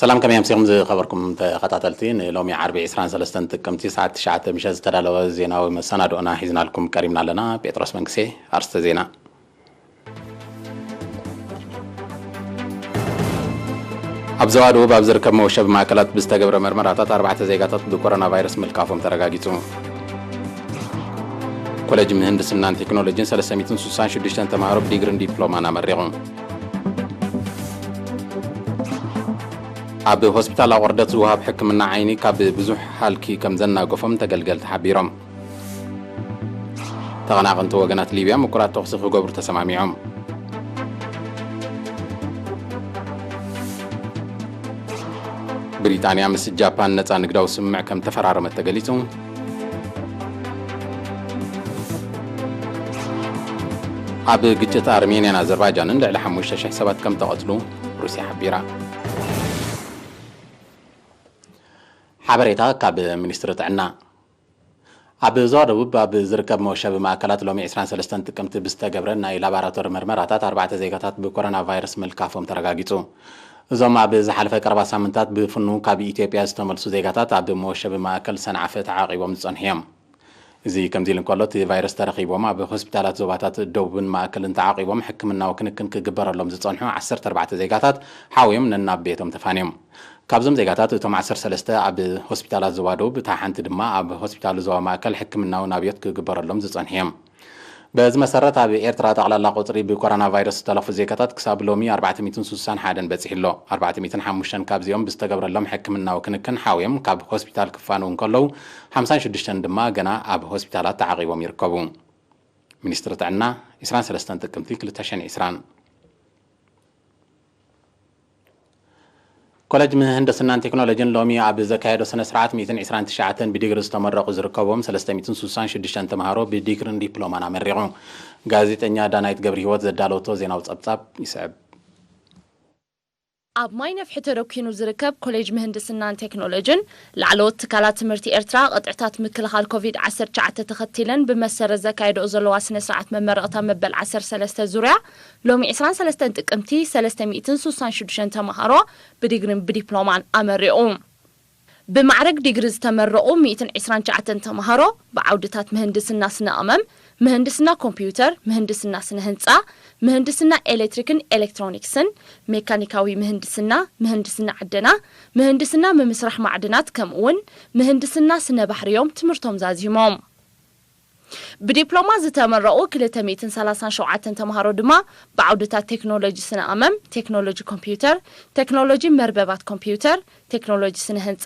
ሰላም፣ ከመይ ኣምሲኹም ዝኸበርኩም ተኸታተልቲ? ንሎሚ ዓርቢ ዕስራን ሰለስተን ጥቅምቲ ሰዓት ትሽዓተ ምሸት ዝተዳለወ ዜናዊ መሰናድኦና ሒዝናልኩም ቀሪብና ኣለና። ጴጥሮስ መንግሴ። ኣርስተ ዜና። ኣብ ዞባ ደቡብ ኣብ ዝርከብ መወሸቢ ማእከላት ብዝተገብረ መርመራታት ኣርባዕተ ዜጋታት ብኮሮና ቫይረስ ምልካፎም ተረጋጊጹ። ኮሌጅ ምህንድስናን ቴክኖሎጂን ሰለስተ ሚእትን ስሳን ሽዱሽተን ተማሃሮ ብዲግሪን ዲፕሎማን ኣመሪቑ። ኣብ ሆስፒታል ኣቑርደት ዝወሃብ ሕክምና ዓይኒ ካብ ብዙሕ ሃልኪ ከም ዘናገፎም ተገልገልቲ ሓቢሮም። ተቐናቐንቲ ወገናት ሊብያ ምቁራጽ ተኹሲ ክገብሩ ተሰማሚዖም። ብሪጣንያ ምስ ጃፓን ነጻ ንግዳዊ ስምምዕ ከም ተፈራረመት ተገሊጹ። ኣብ ግጭት ኣርሜንያን ኣዘርባይጃንን ልዕሊ ሓሙሽተ ሽሕ ሰባት ከም ተቐትሉ ሩስያ ሓቢራ። ሓበሬታ ካብ ሚኒስትሪ ጥዕና። ኣብ ዞባ ደቡብ ኣብ ዝርከብ መወሸቢ ማእከላት ሎሚ ዕስራን ሰለስተን ጥቅምቲ ብዝተገብረ ናይ ላባራቶሪ መርመራታት ኣርባዕተ ዜጋታት ብኮሮና ቫይረስ ምልካፎም ተረጋጊጹ። እዞም ኣብ ዝሓለፈ ቀረባ ሳምንታት ብፍኑ ካብ ኢትዮጵያ ዝተመልሱ ዜጋታት ኣብ መወሸቢ ማእከል ሰንዓፈ ተዓቂቦም ዝጸንሑ እዮም። እዚ ከምዚ ኢሉ እንከሎ፣ እቲ ቫይረስ ተረኺቦም ኣብ ሆስፒታላት ዞባታት ደቡብን ማእከልን ተዓቂቦም ሕክምናዊ ክንክን ክግበረሎም ዝጸንሑ ዓሰርተ ኣርባዕተ ዜጋታት ሓውዮም ነናብ ቤቶም ተፋንዮም። ካብዞም ዜጋታት እቶም ዓሰርተ ሰለስተ ኣብ ሆስፒታላት ዞባ ደቡብ፣ እታ ሓንቲ ድማ ኣብ ሆስፒታል ዞባ ማእከል ሕክምናዊ ናብዮት ክግበረሎም ዝጸንሑ እዮም። በዚ መሰረት ኣብ ኤርትራ ጠቕላላ ቁጽሪ ብኮሮና ቫይረስ ዝተለፉ ዜጋታት ክሳብ ሎሚ ኣርባዕተ ሚእትን ስሳን ሓደን በጺሑ ኣሎ። ኣርባዕተ ሚእትን ሓሙሽተን ካብዚኦም ብዝተገብረሎም ሕክምናዊ ክንክን ሓውዮም ካብ ሆስፒታል ክፋነዉ እንከለዉ፣ ሓምሳን ሽዱሽተን ድማ ገና ኣብ ሆስፒታላት ተዓቒቦም ይርከቡ። ሚኒስትሪ ጥዕና፣ ዕስራን ሰለስተን ጥቅምቲ ክልተ ሽሕን ዕስራን። ኮሌጅ ምህንድስናን ቴክኖሎጂን ሎሚ ኣብ ዘካየዶ ስነ ስርዓት ሚእትን ዕስራን ትሽዓተን ብዲግሪ ዝተመረቑ ዝርከብዎም ሰለስተ ሚእትን ስሳን ሽዱሽተን ተምሃሮ ብዲግሪን ዲፕሎማን ኣመሪቑ። ጋዜጠኛ ዳናይት ገብረ ህይወት ዘዳለወቶ ዜናዊ ጸብጻብ ይስዕብ። ኣብ ማይ ነፍሒ ተደኪኑ ዝርከብ ኮሌጅ ምህንድስናን ቴክኖሎጂን ላዕለዎት ትካላት ትምህርቲ ኤርትራ ቅጥዕታት ምክልኻል ኮቪድ ዓሰርተ ትሽዓተ ተኸቲለን ብመሰረት ዘካየደኦ ዘለዋ ስነ ስርዓት መመረቕታ መበል ዓሰርተ ሰለስተ ዙርያ ሎሚ ዕስራን ሰለስተን ጥቅምቲ ሰለስተ ሚእትን ስሳን ሽዱሽተን ተምሃሮ ብዲግሪን ብዲፕሎማን ኣመሪቑ። ብማዕረግ ዲግሪ ዝተመረቑ ሚእትን ዕስራን ትሽዓተን ተምሃሮ ብዓውድታት ምህንድስና ስነ ቀመም፣ ምህንድስና ኮምፒውተር፣ ምህንድስና ስነ ህንጻ፣ ምህንድስና ኤሌክትሪክን ኤሌክትሮኒክስን፣ ሜካኒካዊ ምህንድስና፣ ምህንድስና ዕደና፣ ምህንድስና ምምስራሕ ማዕድናት ከምኡውን ምህንድስና ስነ ባሕሪ እዮም ትምህርቶም ዛዚሞም። ብዲፕሎማ ዝተመረቑ ክልተ ሚእትን ሰላሳን ሸውዓተን ተምሃሮ ድማ ብዓውድታት ቴክኖሎጂ ስነ ቀመም፣ ቴክኖሎጂ ኮምፒውተር፣ ቴክኖሎጂ መርበባት ኮምፒውተር፣ ቴክኖሎጂ ስነ ህንጻ፣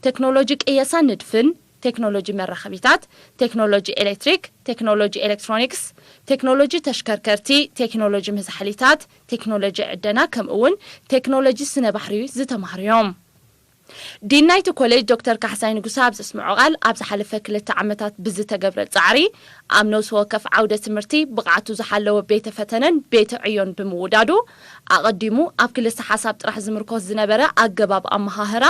ቴክኖሎጂ ቅየሳ ንድፍን ቴክኖሎጂ መራኸቢታት፣ ቴክኖሎጂ ኤሌክትሪክ፣ ቴክኖሎጂ ኤሌክትሮኒክስ፣ ቴክኖሎጂ ተሽከርከርቲ፣ ቴክኖሎጂ መዛሕሊታት፣ ቴክኖሎጂ ዕደና ከምኡ እውን ቴክኖሎጂ ስነ ባሕሪ ዝተምሃሩ እዮም። ዲን ናይቲ ኮሌጅ ዶክተር ካሕሳይ ንጉሰ ኣብ ዘስምዖ ቃል፣ ኣብ ዝሓለፈ ክልተ ዓመታት ብዝተገብረ ጻዕሪ ኣብ ነብሲ ወከፍ ዓውደ ትምህርቲ ብቕዓቱ ዝሓለወ ቤተ ፈተነን ቤተ ዕዮን ብምውዳዱ፣ ኣቐዲሙ ኣብ ክልሰ ሓሳብ ጥራሕ ዝምርኮስ ዝነበረ ኣገባብ ኣመሃህራ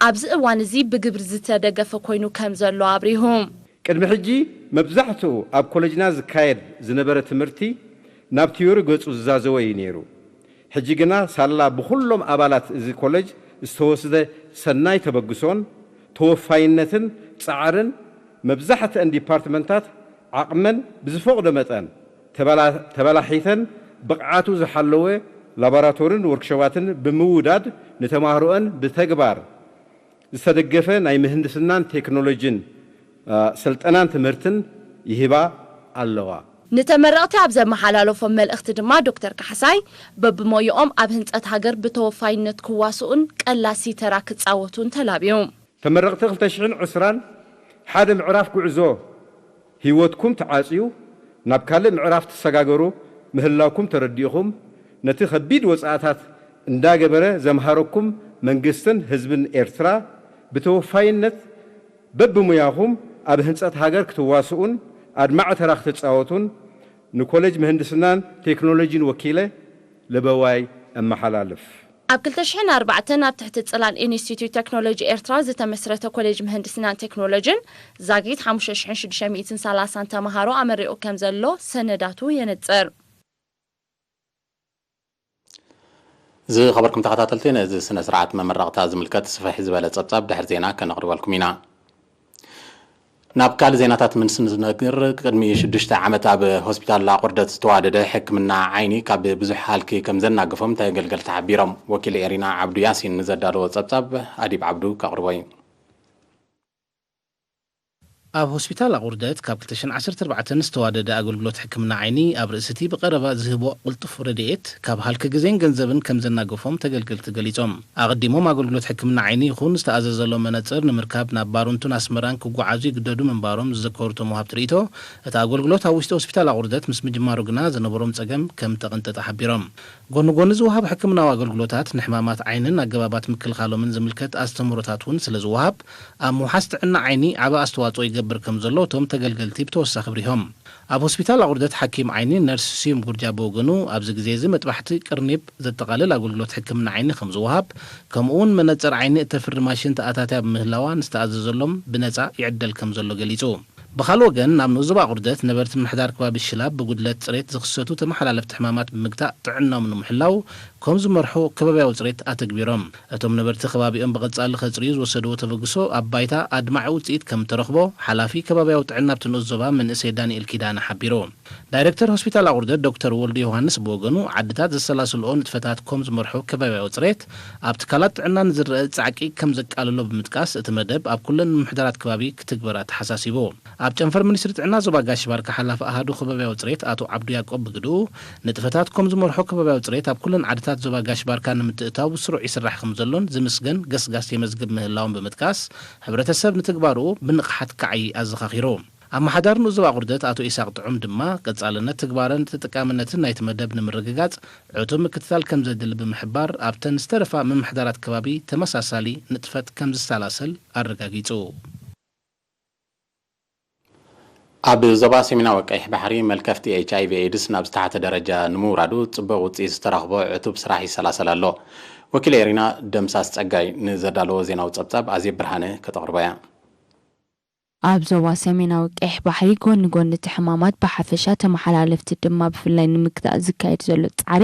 ኣብዚ እዋን እዚ ብግብሪ ዝተደገፈ ኮይኑ ከም ዘሎ ኣብሪሁ። ቅድሚ ሕጂ መብዛሕትኡ ኣብ ኮሌጅና ዝካየድ ዝነበረ ትምህርቲ ናብ ቲዮሪ ገጹ ዝዛዘወ እዩ ነይሩ። ሕጂ ግና ሳላ ብኹሎም ኣባላት እዚ ኮሌጅ ዝተወስደ ሰናይ ተበግሶን ተወፋይነትን ጻዕርን መብዛሕትአን ዲፓርትመንታት ዓቕመን ብዝፈቕዶ መጠን ተበላ-፣ ተበላሒተን ብቕዓቱ ዝሓለወ ላቦራቶርን ወርክሾባትን ብምውዳድ ንተማሃሮአን ብተግባር ዝተደገፈ ናይ ምህንድስናን ቴክኖሎጂን፣ አ፣ ስልጠናን ትምህርትን ይህባ ኣለዋ። ንተመረቕቲ ኣብ ዘመሓላለፎም መልእኽቲ ድማ ዶክተር ካሕሳይ በብሞይኦም ኣብ ህንጸት ሃገር ብተወፋይነት ክዋስኡን ቀላሲ ተራ ክጻወቱን ተላብዩ። ተመረቕቲ ክልተ ሽሕን ዕስራን ሓደ ምዕራፍ ጉዕዞ ህይወትኩም ተዓጽዩ ናብ ካልእ ምዕራፍ ትሰጋገሩ ምህላውኩም ተረዲእኹም፣ ነቲ ከቢድ ወጻእታት እንዳገበረ ዘምሃረኩም መንግስትን ህዝብን ኤርትራ ብተወፋይነት በብሙያኹም ኣብ ህንጸት ሃገር ክትዋስኡን ኣድማዒ ተራ ክትጻወቱን ንኮሌጅ ምህንድስናን ቴክኖሎጂን ወኪለ ለበዋይ እመሓላልፍ። ኣብ ክልተ ሽሕን ኣርባዕተን ኣብ ትሕቲ ጽላል ኢንስቲትዩት ቴክኖሎጂ ኤርትራ ዝተመስረተ ኮሌጅ ምህንድስናን ቴክኖሎጂን ዛጊት ሓሙሽተ ሽሕን ሽዱሽተ ሚእትን ሰላሳን ተምሃሮ ኣመሪቑ ከም ዘሎ ሰነዳቱ የነጽር። ዝኸበርኩም ተኸታተልቲ፣ ነዚ ስነ ስርዓት መመረቕታ ዝምልከት ስፍሕ ዝበለ ጸብጻብ ድሕሪ ዜና ከነቕርበልኩም ኢና። ናብ ካልእ ዜናታት ምስ ንነግር፣ ቅድሚ ሽዱሽተ ዓመት ኣብ ሆስፒታል ኣቑርደት ዝተዋደደ ሕክምና ዓይኒ ካብ ብዙሕ ሃልኪ ከም ዘናገፎም ተገልገልቲ ሓቢሮም። ወኪል ኤሪና ዓብዱ ያሲን ንዘዳለዎ ጸብጻብ ኣዲብ ዓብዱ ከቕርቦ እዩ። ኣብ ሆስፒታል ኣቑርደት ካብ ክልተ ሽሕን ዓሰርተ ኣርባዕተን ዝተዋደደ ኣገልግሎት ሕክምና ዓይኒ፣ ኣብ ርእሲ እቲ ብቐረባ ዝህቦ ቅልጡፍ ረድኤት፣ ካብ ሃልኪ ግዜን ገንዘብን ከም ዘናገፎም ተገልገልቲ ገሊጾም። ኣቐዲሞም ኣገልግሎት ሕክምና ዓይኒ ይኹን ዝተኣዘዘሎም መነጽር ንምርካብ ናብ ባሩንቱን ኣስመራን ክጓዓዙ ይግደዱ ምንባሮም ዝዘከሩ እቶም ወሃብቲ ርእይቶ፣ እቲ ኣገልግሎት ኣብ ውሽጢ ሆስፒታል ኣቑርደት ምስ ምጅማሩ ግና ዝነበሮም ጸገም ከም ተቐንጠጠ ሓቢሮም። ጎኒ ጎኒ ዝወሃብ ሕክምናዊ ኣገልግሎታት፣ ንሕማማት ዓይንን ኣገባባት ምክልኻሎምን ዝምልከት ኣስተምህሮታት እውን ስለ ዝወሃብ፣ ኣብ ምውሓስ ጥዕና ዓይኒ ዓቢ ኣስተዋጽኦ ይገብር ከም ዘሎ እቶም ተገልገልቲ ብተወሳኺ ኣብሪሆም። ኣብ ሆስፒታል ኣቑርደት ሓኪም ዓይኒ ነርስ ስዩም ጉርጃ ብወገኑ፣ ኣብዚ ግዜ እዚ መጥባሕቲ ቅርኒብ ዘጠቓልል ኣገልግሎት ሕክምና ዓይኒ ከም ዝወሃብ፣ ከምኡ እውን መነጽር ዓይኒ እተፍሪ ማሽን ተኣታትያ ብምህላዋ፣ ንዝተኣዘዘሎም ብነጻ ይዕደል ከም ዘሎ ገሊጹ። ብኻልእ ወገን፣ ናብ ንኡስ ዞባ ኣቑርደት ነበርቲ ምምሕዳር ከባቢ ሽላብ ብጉድለት ጽሬት ዝኽሰቱ ተመሓላለፍቲ ሕማማት ብምግታእ ጥዕናኦም ንምሕላው ከም ዝመርሑ ከባብያዊ ጽሬት ኣተግቢሮም። እቶም ነበርቲ ከባቢኦም ብቐጻሊ ከጽርዩ ዝወሰድዎ ተበግሶ ኣብ ባይታ ኣድማዒ ውጽኢት ከም እተረኽቦ ሓላፊ ከባብያዊ ጥዕና ኣብቲ ንኡስ ዞባ መንእሰይ ዳንኤል ኪዳነ ሓቢሩ። ዳይሬክተር ሆስፒታል ኣቑርደት ዶክተር ወልዱ ዮሃንስ ብወገኑ፣ ዓድታት ዘሰላስልኦ ንጥፈታት ከም ዝመርሑ ከባብያዊ ጽሬት ኣብ ትካላት ጥዕና ንዝረአ ጻዕቂ ከም ዘቃልሎ ብምጥቃስ፣ እቲ መደብ ኣብ ኩለን ምምሕዳራት ከባቢ ክትግበር ኣተሓሳሲቡ። ኣብ ጨንፈር ሚኒስትሪ ጥዕና ዞባ ጋሽ ባርካ ሓላፊ ኣሃዱ ከባብያዊ ጽሬት ኣቶ ዓብዱ ያቆብ ብግድኡ፣ ንጥፈታት ከም ዝመርሖ ከባብያዊ ጽሬት ኣብ ኩለን ዓድታት ዞባ ጋሽ ባርካ ንምትእታው ብስሩዕ ይስራሕ ከም ዘሎን ዝምስገን ገስጋስ የመዝግብ ምህላውን ብምጥቃስ፣ ሕብረተሰብ ንትግባርኡ ብንቕሓት ክዓዪ ኣዘኻኺሩ። ኣመሓዳሪ ንኡስ ዞባ ኣቑርደት ኣቶ ኢሳቕ ጥዑም ድማ፣ ቀጻልነት ትግባረን ተጠቃምነትን ናይቲ መደብ ንምርግጋጽ ዕቱብ ምክትታል ከም ዘድሊ ብምሕባር፣ ኣብተን ዝተረፋ ምምሕዳራት ከባቢ ተመሳሳሊ ንጥፈት ከም ዝሰላሰል ኣረጋጊጹ። ኣብ ዞባ ሰሜናዊ ቀይሕ ባሕሪ፣ መልከፍቲ ኤች ኣይ ቪ ኤድስ ናብ ዝተሓተ ደረጃ ንምውራዱ ጽቡቕ ውጽኢት ዝተረኽቦ ዕቱብ ስራሕ ይሰላሰል ኣሎ። ወኪል ኤሪና ደምሳስ ጸጋይ ንዘዳለዎ ዜናዊ ጸብጻብ ኣዜብ ብርሃነ ከተቕርቦ እያ። ኣብ ዞባ ሰሜናዊ ቀይሕ ባሕሪ፣ ጎኒ ጎኒ እቲ ሕማማት ብሓፈሻ፣ ተመሓላለፍቲ ድማ ብፍላይ ንምግታእ ዝካየድ ዘሎ ጻዕሪ፣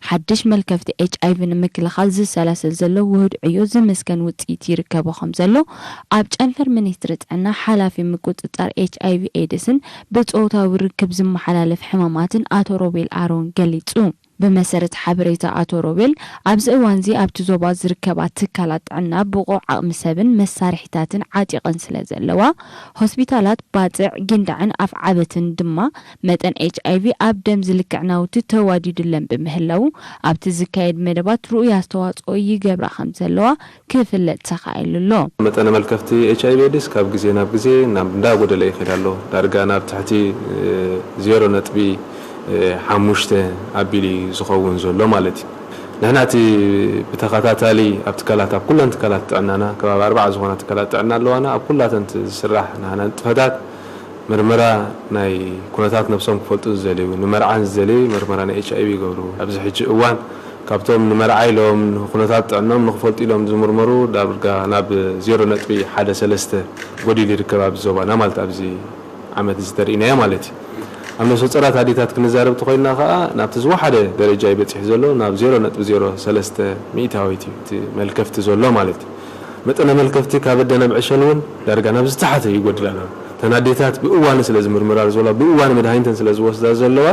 ሓድሽ መልከፍቲ ኤች ኣይ ቪ ንምክልኻል ዝሰላሰል ዘሎ ውሁድ ዕዮ ዝምስገን ውጽኢት ይርከቦ ከም ዘሎ፣ ኣብ ጨንፈር ሚኒስትሪ ጥዕና ሓላፊ ምቁጽጻር ኤች ኣይ ቪ ኤድስን ብጾታዊ ርክብ ዝመሓላለፍ ሕማማትን ኣቶ ሮቤል ኣሮን ገሊጹ። ብመሰረት ሓበሬታ ኣቶ ሮቤል፣ ኣብዚ እዋንዚ ኣብቲ ዞባ ዝርከባ ትካላት ጥዕና ብቑዕ ዓቕሚ ሰብን መሳርሒታትን ዓጢቐን ስለ ዘለዋ፣ ሆስፒታላት ባጽዕ፣ ጊንዳዕን ኣፍዓበትን ድማ መጠን ኤች ኣይ ቪ ኣብ ደም ዝልክዕ ናውቲ ተዋዲዱለን ብምህላዉ፣ ኣብቲ ዝካየድ መደባት ርኡይ ኣስተዋጽኦ ይገብራ ከም ዘለዋ ክፍለጥ ተኻኢሉ ኣሎ። መጠነ መልከፍቲ ኤች ኣይ ቪ ኤድስ ካብ ግዜ ናብ ግዜ ናብ እንዳጎደለ ይኸይድ ኣሎ። ዳርጋ ናብ ትሕቲ፣ እ፣ ዜሮ ነጥቢ፣ እ፣ ሓሙሽተ ኣቢሉ እዩ ዝኸውን ዘሎ ማለት እዩ። ንሕና እቲ ብተኸታታሊ ኣብ ትካላት፣ ኣብ ኩለን ትካላት ጥዕናና፣ ከባቢ ኣርባዓ ዝኾና ትካላት ጥዕና ኣለዋና። ኣብ ኩላተን እቲ ዝስራሕ ናህና ንጥፈታት፣ ምርመራ ናይ ኩነታት ነብሶም ክፈልጡ ዝደልዩ፣ ንመርዓን ዝደልዩ ምርመራ ናይ ኤች ኣይ ቪ ይገብሩ። ኣብዚ ሕጂ እዋን ካብቶም ንመርዓ ኢሎም፣ ንኩነታት ጥዕኖም ንክፈልጡ ኢሎም ዝምርመሩ ዳርጋ ናብ ዜሮ ነጥቢ ሓደ ሰለስተ ጎዲሉ ይርከብ ኣብዚ ዞባና ማለት፣ ኣብዚ ዓመት እዚ ተርእናዮ ማለት እዩ። ኣብ ነፍሰ ጾራት ኣዴታት ክንዛረብ ተኾይንና ከኣ፣ ናብቲ ዝወሓደ ደረጃ እዩ በጺሑ ዘሎ፣ ናብ ዜሮ ነጥቢ ዜሮ ሰለስተ ሚእታዊት እዩ እቲ መልከፍቲ ዘሎ ማለት እዩ። መጠነ መልከፍቲ ካብ ኣደ ናብ ዕሸል እውን ዳርጋ ናብ ዝተሓተ ይጎድል ኣሎ። እተን ኣዴታት ብእዋኑ ስለ ዝምርምራ ዘለዋ፣ ብእዋኑ መድሃኒተን ስለ ዝወስዳ ዘለዋ፣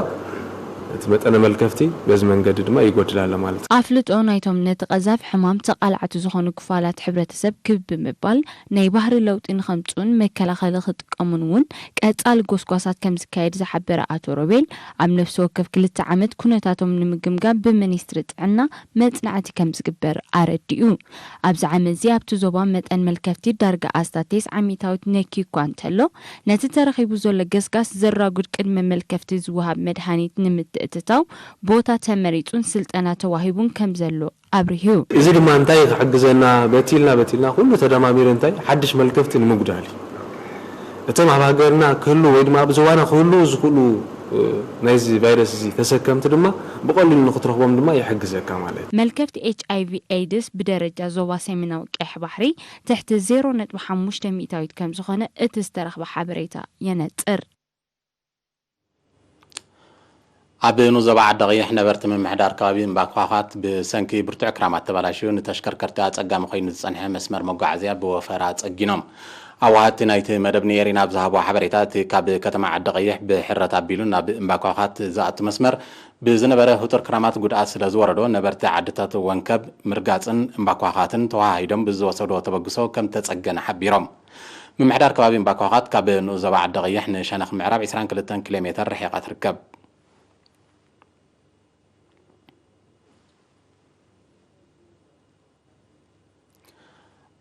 እቲ መጠነ መልከፍቲ በዚ መንገዲ ድማ ይጎድል ኣሎ ማለት እዩ። ኣፍልጦ ናይቶም ነቲ ቀዛፊ ሕማም ተቓላዕቲ ዝኾኑ ክፋላት ሕብረተሰብ ክብ ብምባል፣ ናይ ባህሪ ለውጢ ንኸምጽኡን መከላኸሊ ክጥቀሙን እውን ቀጻሊ ጎስጓሳት ከም ዝካየድ ዝሓበረ ኣቶ ሮቤል፣ ኣብ ነፍሲ ወከፍ ክልተ ዓመት ኩነታቶም ንምግምጋም ብሚኒስትሪ ጥዕና መጽናዕቲ ከም ዝግበር ኣረዲኡ። ኣብዚ ዓመት እዚ ኣብቲ ዞባ መጠን መልከፍቲ ዳርጋ ኣስታት ተስዓ ሚእታዊት ነክዩ እኳ እንተሎ፣ ነቲ ተረኺቡ ዘሎ ገስጋስ ዘራጉድ ቅድመ መልከፍቲ ዝወሃብ መድሃኒት ንምትእትታው ቦታ ተመሪጹን ስልጠና ተዋሂቡን ከም ዘሎ ኣብሪሁ። እዚ ድማ እንታይ ክሕግዘና? በቲልና በቲልና ኩሉ ተደማሚሩ እንታይ ሓድሽ መልከፍቲ ንምጉዳል እዩ። እቶም ኣብ ሃገርና ክህሉ ወይ ድማ ኣብ ዞባና ክህሉ ዝኽእሉ፣ እ፣ ናይዚ ቫይረስ እዚ ተሰከምቲ ድማ ብቐሊሉ ንክትረኽቦም ድማ ይሕግዘካ ማለት እዩ። መልከፍቲ ኤች ኣይ ቪ ኤድስ ብደረጃ ዞባ ሰሜናዊ ቀይሕ ባሕሪ ትሕቲ ዜሮ ነጥቢ ሓሙሽተ ሚእታዊት ከም ዝኾነ እቲ ዝተረኽበ ሓበሬታ የነጽር። ኣብ ንዞባ ዓዲ ቀይሕ ነበርቲ ምምሕዳር ከባቢ እምባኳኻት ብሰንኪ ብርቱዕ ክራማት ተበላሽዩ ንተሽከርከርቲ ኣጸጋሚ ኮይኑ ዝጸንሐ መስመር መጓዓዝያ ብወፈራ ጸጊኖም። ኣዋሃድቲ ናይቲ መደብ ንኤሪና ኣብ ዝሃብዎ ሓበሬታ፣ እቲ ካብ ከተማ ዓዲ ቀይሕ ብሕረት ኣቢሉ ናብ እምባኳኻት ዝኣቱ መስመር ብዝነበረ ህጡር ክራማት ጉድኣት ስለ ዝወረዶ፣ ነበርቲ ዓድታት ወንከብ፣ ምርጋጽን እምባኳኻትን ተወሃሂዶም ብዝወሰድዎ ተበግሶ ከም ተጸገነ ሓቢሮም። ምምሕዳር ከባቢ እምባኳኻት ካብ ንኡስ ዞባ ዓዲ ቀይሕ ንሸነኽ ምዕራብ ዕስራን ክልተን ኪሎ ሜተር ርሒቓ ትርከብ።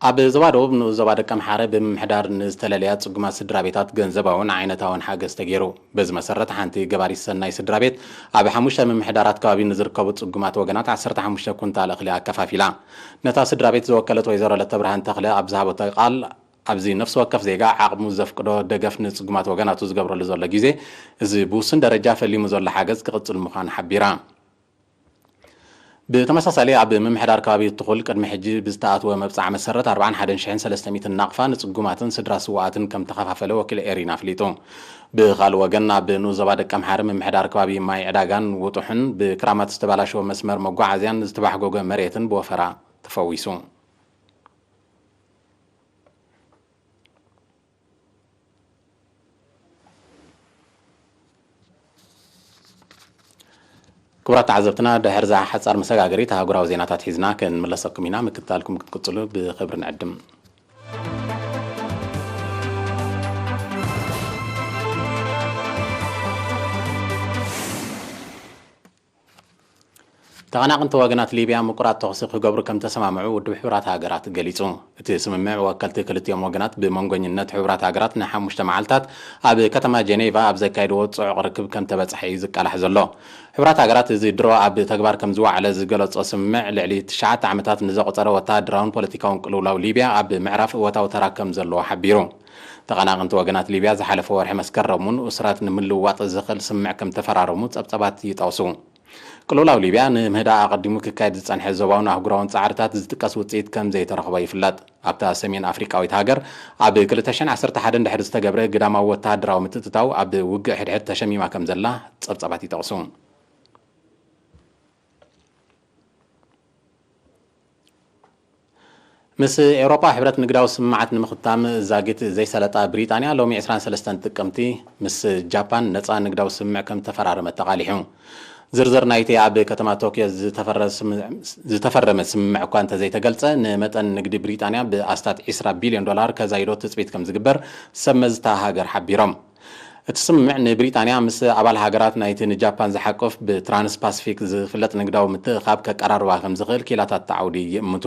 ኣብ ዞባ ደቡብ ንኡስ ዞባ ደቀምሓረ ብምምሕዳር ንዝተለለያ ጽጉማት ስድራ ቤታት ገንዘባውን ዓይነታውን ሓገዝ ተገይሩ። በዚ መሰረት ሓንቲ ገባሪት ሰናይ ስድራ ቤት ኣብ ሓሙሽተ ምምሕዳራት ከባቢ ንዝርከቡ ጽጉማት ወገናት ዓሰርተ ሓሙሽተ ኩንታል እኽሊ ኣከፋፊላ። ነታ ስድራ ቤት ዝወከለት ወይዘሮ ለተብርሃን ተኽለ ኣብ ዝሃበቶ ቃል፣ ኣብዚ ነፍሲ ወከፍ ዜጋ ዓቕሙ ዘፍቅዶ ደገፍ ንጽጉማት ወገናቱ ዝገብረሉ ዘሎ ግዜ፣ እዚ ብውሱን ደረጃ ፈሊሙ ዘሎ ሓገዝ ክቕጽል ምዃኑ ሓቢራ። ብተመሳሳሊ ኣብ ምምሕዳር ከባቢ ትኹል ቅድሚ ሕጂ ብዝተኣትወ መብጻዕ መሰረት ኣርባዓን ሓደን ሽሕን ሰለስተ ሚእትን ናቕፋ ንጽጉማትን ስድራ ስውኣትን ከም ተኸፋፈለ ወኪል ኤሪና ኣፍሊጡ። ብኻልእ ወገን ኣብ ንኡስ ዞባ ደቀምሓረ ምምሕዳር ከባቢ ማይ ዕዳጋን ውጡሕን ብክራማት ዝተበላሸወ መስመር መጓዓዝያን ዝተባሕጎገ መሬትን ብወፈራ ተፈዊሱ። ክቡራት ተዓዘብትና፣ ድሕሪ እዛ ሓጻር መሰጋገሪት ኣህጉራዊ ዜናታት ሒዝና ክንምለሰኩም ኢና። ምክትታልኩም ክትቅጽሉ ብኽብሪ ንዕድም። ተቐናቕንቲ ወገናት ሊብያ ምቁራጽ ተኹሲ ክገብሩ ከም ተሰማምዑ ውድብ ሕቡራት ሃገራት ገሊጹ። እቲ ስምምዕ ወከልቲ ክልቲኦም ወገናት ብመንጎኝነት ሕቡራት ሃገራት ንሓሙሽተ መዓልታት ኣብ ከተማ ጀኔቫ ኣብ ዘካየድዎ ጽዑቕ ርክብ ከም ተበጽሐ እዩ ዝቃላሕ ዘሎ። ሕቡራት ሃገራት እዚ ድሮ ኣብ ተግባር ከም ዝወዓለ ዝገለጾ ስምምዕ ልዕሊ ትሽዓተ ዓመታት ንዘቑጸረ ወተሃደራውን ፖለቲካውን ቅልውላው ሊብያ ኣብ ምዕራፍ እወታዊ ተራ ከም ዘለዎ ሓቢሩ። ተቐናቐንቲ ወገናት ሊብያ ዝሓለፈ ወርሒ መስከረም እውን እሱራት ንምልውዋጥ ዝኽእል ስምምዕ ከም ተፈራረሙ ጸብጸባት ይጠቕሱ። ቅልውላው ሊብያ ንምህዳእ ኣቐዲሙ ክካየድ ዝጸንሐ ዞባውን ኣህጉራውን ጻዕርታት ዝጥቀስ ውጽኢት ከም ዘይተረኽቦ ይፍለጥ። ኣብታ ሰሜን ኣፍሪቃዊት ሃገር ኣብ ክልተ ሽሕን ዓሰርተ ሓደን ድሕሪ ዝተገብረ ግዳማዊ ወተሃደራዊ ምትእትታው ኣብ ውግእ ሕድሕድ ተሸሚማ ከም ዘላ ጸብጻባት ይጠቕሱ። ምስ ኤውሮጳ ሕብረት ንግዳዊ ስምምዓት ንምኽታም ዛጊት ዘይሰለጣ ብሪጣንያ ሎሚ ዕስራን ሰለስተን ጥቅምቲ ምስ ጃፓን ነጻ ንግዳዊ ስምምዕ ከም ተፈራረመት ተቓሊሑ። ዝርዝር ናይቲ ኣብ ከተማ ቶክዮ ዝተፈረ-፣ ዝተፈረመ ስምምዕ እኳ እንተዘይተገልጸ፣ ንመጠን ንግዲ ብሪጣንያ ብኣስታት ዕስራ ቢልዮን ዶላር ከዛይዶ ትጽቢት ከም ዝግበር ሰብ መዚ እታ ሃገር ሓቢሮም። እቲ ስምምዕ ንብሪጣንያ ምስ ኣባል ሃገራት ናይቲ ንጃፓን ዝሓቁፍ ብትራንስ ፓሲፊክ ዝፍለጥ ንግዳዊ ምትእኻብ ከቀራርባ ከም ዝኽእል ኪላታት እቲ ዓውዲ ይእምቱ።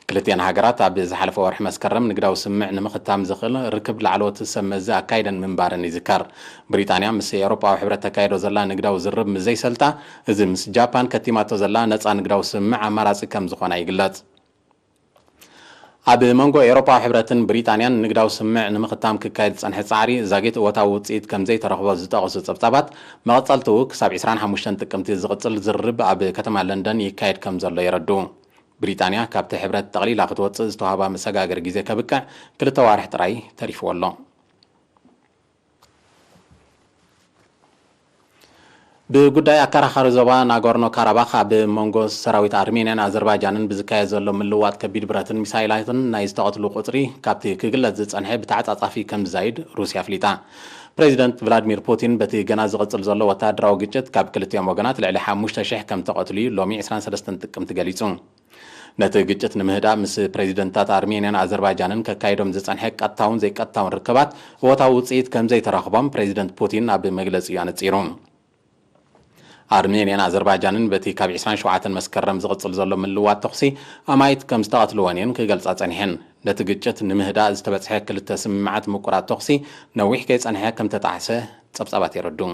ክልቲኣን ሃገራት ኣብ ዝሓለፈ ወርሒ መስከረም ንግዳዊ ስምምዕ ንምኽታም ዝኽእል ርክብ ላዕለዎት ሰብ መዚ ኣካይደን ምንባረን ይዝከር። ብሪጣንያ ምስ ኤውሮጳዊ ሕብረት ተካይዶ ዘላ ንግዳዊ ዝርርብ ምስ ዘይሰልጣ፣ እዚ ምስ ጃፓን ከቲማቶ ዘላ ነጻ ንግዳዊ ስምምዕ ኣማራጺ ከም ዝኾና ይግለጽ። ኣብ መንጎ ኤውሮጳዊ ሕብረትን ብሪጣንያን ንግዳዊ ስምምዕ ንምኽታም ክካየድ ዝጸንሐ ጻዕሪ ዛጊት እወታዊ ውጽኢት ከም ዘይተረኽቦ ዝጠቐሱ ጸብጻባት፣ መቐጸልትኡ ክሳብ ዕስራን ሓሙሽተን ጥቅምቲ ዝቕጽል ዝርርብ ኣብ ከተማ ለንደን ይካየድ ከም ዘሎ የረድኡ። ብሪጣንያ ካብቲ ሕብረት ጠቕሊላ ክትወጽእ ዝተዋህባ መሰጋገሪ ግዜ ከብቅዕ ክልተ ዋርሕ ጥራይ ተሪፍዎ ኣሎ። ብጉዳይ ኣከራኻሪ ዞባ ናጎርኖ ካራባኽ ኣብ መንጎ ሰራዊት ኣርሜንያን ኣዘርባይጃንን ብዝካየድ ዘሎ ምልዋጥ ከቢድ ብረትን ሚሳይላትን ናይ ዝተቐትሉ ቁጽሪ ካብቲ ክግለጽ ዝጸንሐ ብተዓጻጻፊ ከም ዝዛይድ ሩስያ ኣፍሊጣ። ፕሬዚደንት ቭላድሚር ፑቲን በቲ ገና ዝቕጽል ዘሎ ወተሃደራዊ ግጭት ካብ ክልቲኦም ወገናት ልዕሊ ሓሙሽተ ሽሕ ከም ተቐትሉ እዩ ሎሚ ዕስራን ሰለስተን ጥቅምቲ ገሊጹ። ነቲ ግጭት ንምህዳእ ምስ ፕሬዚደንታት ኣርሜንያን ኣዘርባይጃንን ከካይዶም ዝጸንሐ ቀጥታውን ዘይቀጥታውን ርክባት እወታዊ ውጽኢት ከም ዘይተረኽቦም ፕሬዚደንት ፑቲን ኣብ መግለጺኡ ኣነጺሩ። ኣርሜንያን ኣዘርባይጃንን በቲ ካብ ዕስራን ሸውዓተን መስከረም ዝቕጽል ዘሎ ምልዋጥ ተኹሲ ኣማይት ከም ዝተቐትልወን እየን ክገልጻ ጸኒሐን። ነቲ ግጭት ንምህዳእ ዝተበጽሐ ክልተ ስምምዓት ምቁራጽ ተኹሲ ነዊሕ ከይጸንሐ ከም ተጣሕሰ ጸብጻባት የረድኡ።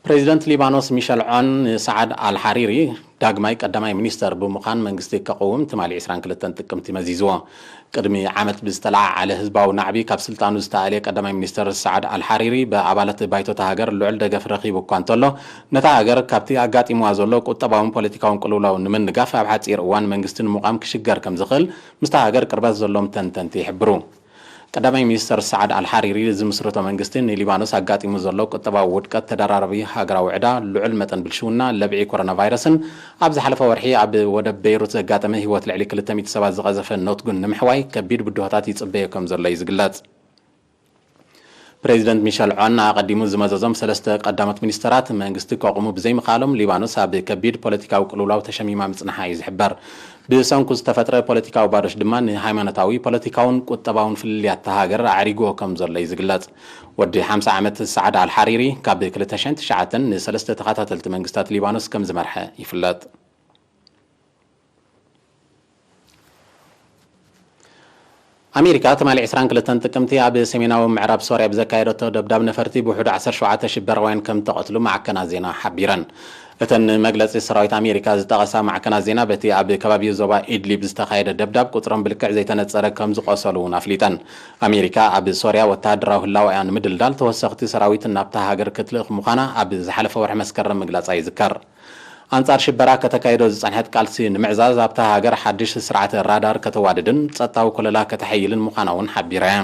ፕሬዚደንት ሊባኖስ ሚሸል ዖን ንሰዓድ ኣልሓሪሪ ዳግማይ ቀዳማይ ሚኒስተር ብምዃን መንግስቲ ከቕውም ትማሊ ዕስራን ክልተን ጥቅምቲ መዚዝዎ። ቅድሚ ዓመት ብዝተለዓዓለ ህዝባዊ ናዕቢ ካብ ስልጣኑ ዝተኣልየ ቀዳማይ ሚኒስተር ሰዓድ ኣልሓሪሪ ብኣባላት ባይቶ እታ ሃገር ልዑል ደገፍ ረኺቡ እኳ እንተሎ፣ ነታ ሃገር ካብቲ ኣጋጢምዋ ዘሎ ቁጠባውን ፖለቲካውን ቅልውላው ንምንጋፍ ኣብ ሓጺር እዋን መንግስቲ ንምቋም ክሽገር ከም ዝኽእል ምስታ ሃገር ቅርበት ዘሎም ተንተንቲ ይሕብሩ። ቀዳማይ ሚኒስተር ሳዕድ ኣልሓሪሪ ዝምስርቶ መንግስቲ ንሊባኖስ ኣጋጢሙ ዘሎ ቁጠባዊ ውድቀት፣ ተደራራቢ ሃገራዊ ዕዳ፣ ልዑል መጠን ብልሽውና፣ ለብዒ ኮሮና ቫይረስን ኣብ ዝሓለፈ ወርሒ ኣብ ወደብ ቤይሩት ዘጋጠመ ህይወት ልዕሊ ክልተ ሚእቲ ሰባት ዝቐዘፈ ነትጉን ንምሕዋይ ከቢድ ብድሆታት ይጽበዮ ከም ዘሎ እዩ ዝግለጽ። ፕሬዚደንት ሚሸል ዖን ኣቐዲሙ ዝመዘዞም ሰለስተ ቀዳሞት ሚኒስተራት መንግስቲ ከቑሙ ብዘይምኽኣሎም ሊባኖስ ኣብ ከቢድ ፖለቲካዊ ቅልውላው ተሸሚማ ምጽንሓ እዩ ዝሕበር። ብሰንኩ ዝተፈጥረ ፖለቲካዊ ባዶሽ ድማ ንሃይማኖታዊ፣ ፖለቲካውን ቁጠባውን ፍልልያት እታ ሃገር ኣዕሪግዎ ከም ዘሎ እዩ ዝግለጽ። ወዲ ሓምሳ ዓመት ሳዕድ ኣልሓሪሪ ካብ ክልተ ሽሕን ትሽዓተን ንሰለስተ ተኸታተልቲ መንግስታት ሊባኖስ ከም ዝመርሐ ይፍለጥ። ኣሜሪካ ትማሊ ዕስራን ክልተን ጥቅምቲ ኣብ ሰሜናዊ ምዕራብ ሶርያ ብዘካየደቶ ደብዳብ ነፈርቲ ብውሕዱ ዓሰርተ ሸውዓተ ሽበራውያን ከም ተቐትሉ ማዕከናት ዜና ሓቢረን። እተን ንመግለጺ ሰራዊት ኣሜሪካ ዝጠቐሳ ማዕከናት ዜና በቲ ኣብ ከባቢ ዞባ ኢድሊብ ዝተኻየደ ደብዳብ ቁጽሮም ብልክዕ ዘይተነጸረ ከም ዝቖሰሉ እውን ኣፍሊጠን። ኣሜሪካ ኣብ ሶርያ ወተሃደራዊ ህላወኣ ንምድልዳል ተወሰኽቲ ሰራዊት ናብታ ሃገር ክትልእኽ ምዃና ኣብ ዝሓለፈ ወርሒ መስከረም ምግላጻ ይዝከር። ኣንጻር ሽበራ ከተካይዶ ዝጸንሐት ቃልሲ ንምዕዛዝ ኣብታ ሃገር ሓድሽ ስርዓተ ራዳር ከተዋድድን ጸጥታዊ ኮለላ ከተሐይልን ምዃና እውን ሓቢራ እያ።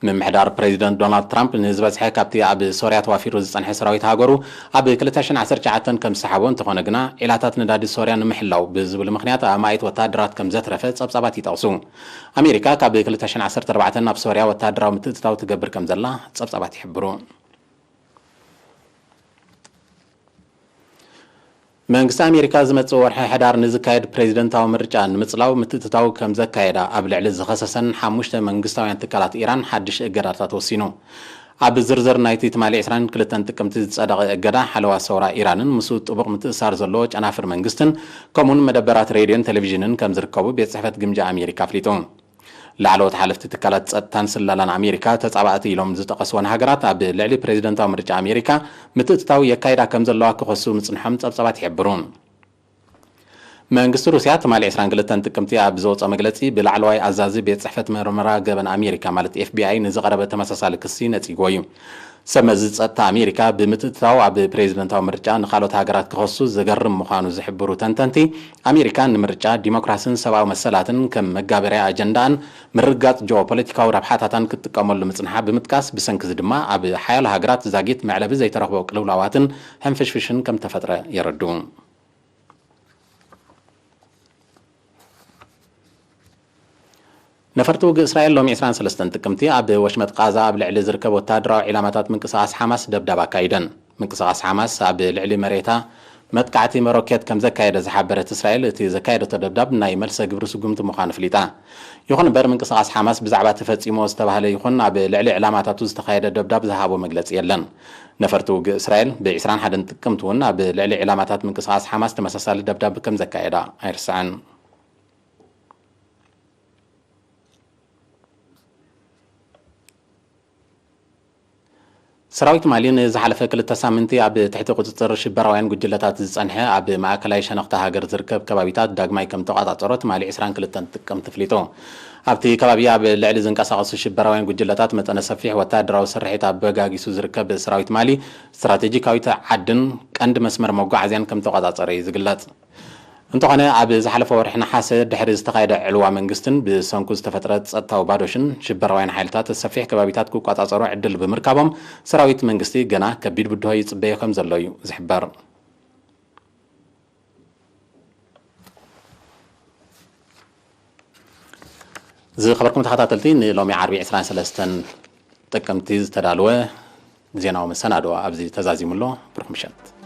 ምምሕዳር ፕሬዚደንት ዶናልድ ትራምፕ ንዝበዝሐ ካብቲ ኣብ ሶርያ ተዋፊሩ ዝጸንሐ ሰራዊት ሃገሩ ኣብ ክልተ ሽሕን ዓሰርተ ትሽዓተን ከም ዝሰሓቦ፣ እንተኾነ ግና ዒላታት ነዳዲ ሶርያ ንምሕላው ብዝብል ምኽንያት ኣማኢት ወተሃደራት ከም ዘትረፈ ጸብጻባት ይጠቕሱ። ኣሜሪካ ካብ ክልተ ሽሕን ዓሰርተ ኣርባዕተን ናብ ሶርያ ወተሃደራዊ ምትእትታው ትገብር ከም ዘላ ጸብጻባት ይሕብሩ። መንግስቲ ኣሜሪካ ዝመጽእ ወርሒ ሕዳር ንዝካየድ ፕሬዚደንታዊ ምርጫ ንምጽላው ምትእትታው ከም ዘካየዳ ኣብ ልዕሊ ዝኸሰሰን ሓሙሽተ መንግስታውያን ትካላት ኢራን ሓድሽ እገዳታት ወሲኑ። ኣብ ዝርዝር ናይቲ ትማሊ ዕስራን ክልተን ጥቅምቲ ዝጸደቐ እገዳ፣ ሓለዋ ሰውራ ኢራንን ምስኡ ጥቡቕ ምትእስሳር ዘለዎ ጨናፍር መንግስትን ከምኡውን መደበራት ሬድዮን ቴሌቪዥንን ከም ዝርከቡ ቤት ጽሕፈት ግምጃ ኣሜሪካ ኣፍሊጡ። ላዕለዎት ሓለፍቲ ትካላት ጸጥታን ስለላን ኣሜሪካ ተጻባእቲ ኢሎም ዝጠቐስወን ሃገራት ኣብ ልዕሊ ፕሬዚደንታዊ ምርጫ ኣሜሪካ ምትእትታው የካይዳ ከም ዘለዋ ክኸሱ ምጽንሖም ጸብጻባት ይሕብሩ። መንግስቲ ሩስያ ትማሊ ዕስራን ክልተን ጥቅምቲ ኣብ ዘውፅኦ መግለፂ፣ ብላዕለዋይ ኣዛዚ ቤት ጽሕፈት መርመራ ገበን ኣሜሪካ ማለት ኤፍቢኣይ ንዝቐረበ ተመሳሳሊ ክሲ ነጺግዎ እዩ። ሰብ መዚ ጸጥታ ኣሜሪካ ብምትእትታው ኣብ ፕሬዚደንታዊ ምርጫ ንኻልኦት ሃገራት ክኸሱ ዘገርም ምዃኑ ዝሕብሩ ተንተንቲ፣ ኣሜሪካ ንምርጫ፣ ዲሞክራስን ሰብኣዊ መሰላትን ከም መጋበርያ ኣጀንዳኣን ምርግጋጽ ጂኦፖለቲካዊ ረብሓታታን ክትጥቀመሉ ምጽንሓ ብምጥቃስ፣ ብሰንኪ እዚ ድማ ኣብ ሓያሎ ሃገራት ዛጊት መዕለቢ ዘይተረኽቦ ቅልውላዋትን ሕንፍሽፍሽን ከም ተፈጥረ የረድኡ። ነፈርቲ ውግእ እስራኤል ሎሚ ዕስራን ሰለስተን ጥቅምቲ ኣብ ወሽመጥ ቃዛ ኣብ ልዕሊ ዝርከብ ወተሃደራዊ ዒላማታት ምንቅስቓስ ሓማስ ደብዳብ ኣካይደን። ምንቅስቓስ ሓማስ ኣብ ልዕሊ መሬታ መጥቃዕቲ መሮኬት ከም ዘካየደ ዝሓበረት እስራኤል፣ እቲ ዘካየደቶ ደብዳብ ናይ መልሰ ግብሪ ስጉምቲ ምዃኑ ኣፍሊጣ። ይኹን እምበር፣ ምንቅስቓስ ሓማስ ብዛዕባ ተፈጺሙ ዝተባህለ ይኹን ኣብ ልዕሊ ዕላማታቱ ዝተኻየደ ደብዳብ ዝሃቦ መግለጺ የለን። ነፈርቲ ውግእ እስራኤል ብ ዕስራን ሓደን ጥቅምቲ እውን ኣብ ልዕሊ ዕላማታት ምንቅስቓስ ሓማስ ተመሳሳሊ ደብዳብ ከም ዘካየዳ ኣይርስዕን። ሰራዊት ማሊ ንዝሓለፈ ክልተ ሳምንቲ ኣብ ትሕቲ ቁጽጽር ሽበራውያን ጉጅለታት ዝጸንሐ ኣብ ማእከላይ ሸነኽቲ ሃገር ዝርከብ ከባቢታት ዳግማይ ከም ተቋጻጸሮ ትማሊ ዕስራን ክልተን ጥቅምቲ ኣፍሊጡ። ኣብቲ ከባቢ ኣብ ልዕሊ ዝንቀሳቐሱ ሽበራውያን ጉጅለታት መጠነ ሰፊሕ ወተሃደራዊ ስርሒት ኣብ በጋጊሱ ዝርከብ ሰራዊት ማሊ፣ ስትራቴጂካዊት ዓድን ቀንዲ መስመር መጓዓዝያን ከም ተቋጻጸረ እዩ ዝግለጽ። እንተኾነ፣ ኣብ ዝሓለፈ ወርሒ ነሓሰ ድሕሪ ዝተኻየደ ዕልዋ መንግስትን ብሰንኩ ዝተፈጥረ ጸጥታዊ ባዶሽን ሽበራውያን ሓይልታት ሰፊሕ ከባቢታት ክቋጻጸሩ ዕድል ብምርካቦም፣ ሰራዊት መንግስቲ ገና ከቢድ ብድሆ ይጽበዮ ከም ዘሎ እዩ ዝሕበር። ዝኸበርኩም ተኸታተልቲ፣ ንሎሚ ዓርቢ ዕስራን ሰለስተን ጥቅምቲ ዝተዳለወ ዜናዊ መሰናድኦ ኣብዚ ተዛዚሙ ኣሎ። ብሩኽ ምሸት።